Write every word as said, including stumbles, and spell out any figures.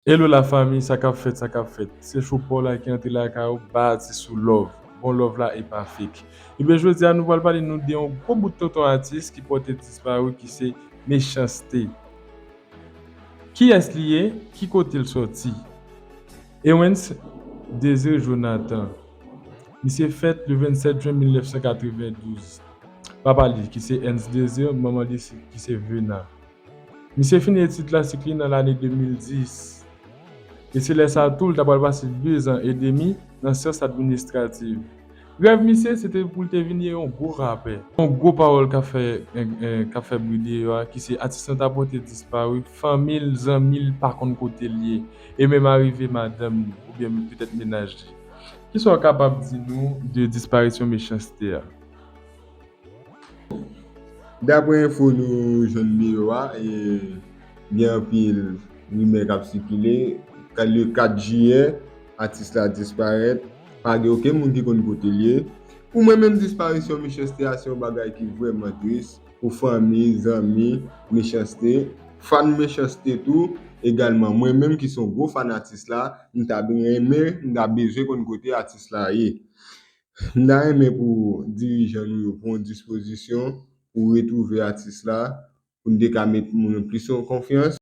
Hello la fanmi, sa k ap fèt, sa k ap fèt? Se Choupaw la ki antre lakay ou, ba atis ou love. Bon love la e pa fake. Ebyen, jodi a nou pral pale nou de yon gwo bout tonton atis ki pòte disparu, ki se Mechanste. Kiyès li ye? Ki kote l sòti? Ewens Désir Jonathan. Misye fèt le vennsèt jen mil nèf san katrevendouz. Papa li ki se Ernst Désir, manman li se- ki se Vena. Misye fini etid klasik li nan lane de mil dis. E se lè sa a tou l ta pral pase de zan edemi nan syans administrativ. Rèv misye se te pou l te vin yon gwo rapè. Yon gwo pawòl k ap fè, en, en, k ap fè bri deyò a, ki se atis lan ta pòte disparu, fanmi l, zanmi l pa konn kote l ye, e menm arive madanm li, oubyen petèt mennaj li. Kisa w kapab di nou de disparisyon Mechanste a? Daprè enfo nou jwenn deyò a, e gen anpil rimè k ap sikile. Ka- Le kat jiyè, atis la disparèt. Pa gen okenn moun ki konn kote l ye. Pou mwen menm, disparisyon Mechanste a se yon bagay ki vrèman tris pou fanmi, zanmi Mechanste, fan Mechanste tou egalman. Mwen menm ki se yon gwo fan atis la, m ta renmen, m ta bezwen konn kote atis la ye. M ta renmen pou dirijan nou yo pran dispozisyon pou retwouve atis la, pou n te ka met moun yo plis an konfyans.